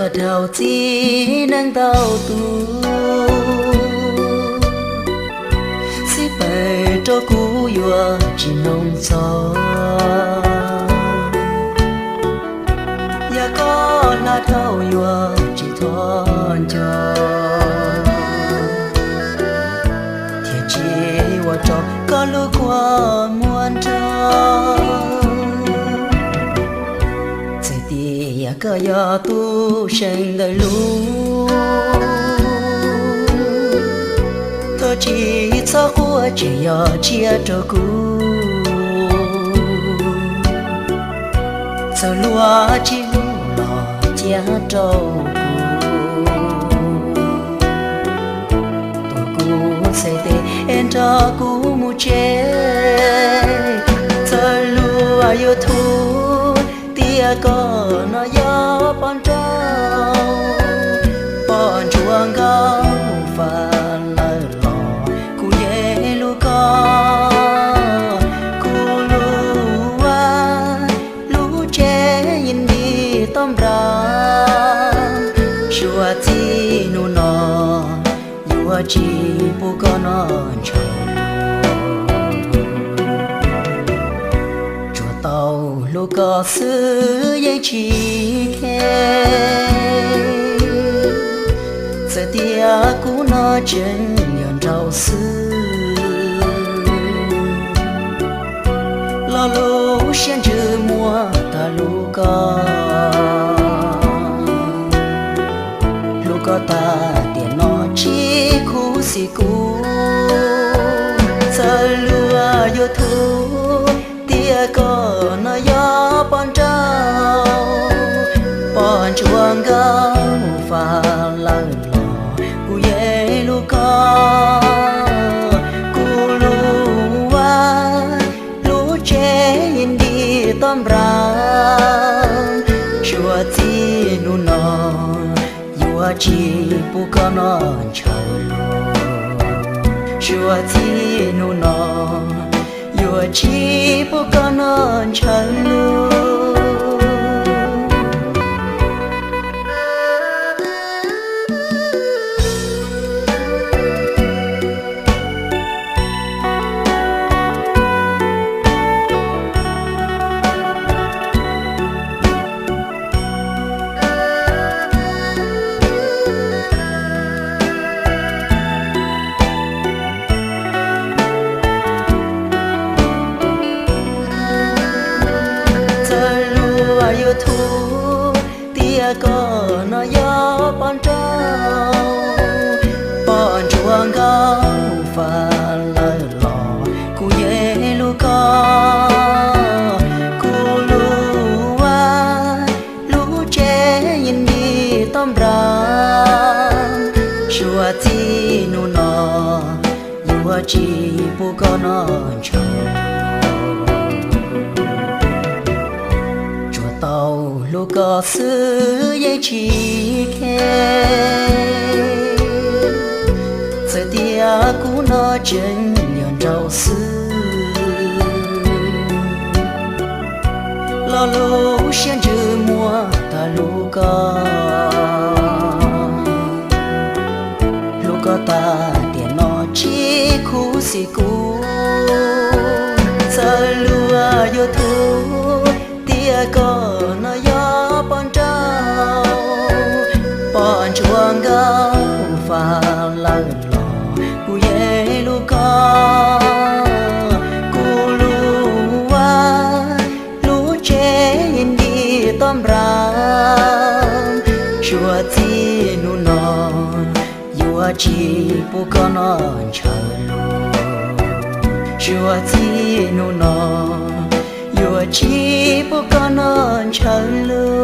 Rau txiv neej ntau tus, xib peem rau kuv yuav tsis mloog txog. Yog koj hla dhau yuav tsis thov nco, thiaj tsis ua rau koj lub kua muag nrog. Txawm tias koj yog tus seem ntawm lub, thov tsis txhob quaj tseem yog tshiab rau kuv. Txawm luag tsis hlub los cia rau kuv, tos kuv txhais tes es nrog kuv mus tsev. Txawm luag yuav thuam tias koj no yog poj nrauj, poj ntsuam nkauj fab lawm los kuv yeej hlub koj. Kuv lub vaj lub tsev yeej dim toj npras, suav txij hnub no yuav tsis pub koj noj ntshaw. Tsuas tau hlub koj xwb yeej tsis khe, txawm tias kuv no tseem yog nraug xwb. Lo lus siab ntsws muaj tag lub koj, hlub koj tag tiam no tsis khuv xim kuv. Txawm luag yuav thuam tias koj no yog poj nrauj, poj ntsuam nkauj fab lawm los kuv yeej hlub koj. Kuv lub vaj lub tsev yeej dim toj npras, suav txij hnub no yuav tsis pub koj noj ntshaw lus. Suav txij hnub no yuav tsis pub koj noj ntshaw lus. Txawm luag yuav thuam tias koj no yog poj nrauj, poj ntsuam nkauj fab lawm los kuv yeej hlub koj. Kuv lub vaj lub tsev yeej dim toj npras, suav txij hnub no yuav tsis pub koj noj ntshaw. Tsuas tau hlub koj xwb yeej tsis khe, txawm tias kuv no tseem yog nraug xwb. Lo lus siab ntsws muaj tag lub koj, hlub koj tag tiam no tsis khuv xim kuv. Txawm luag yuav thuam tias koj no yog poj nrauj, poj ntsuam nkauj fab lawm los kuv yeej hlub koj. Kuv lub vaj lub tsev yeej dim toj npras, suav txij hnub no yuav tsis pub koj noj ntshaw lus. Suav txij hnub no yuav tsis pub koj noj ntshaw lus.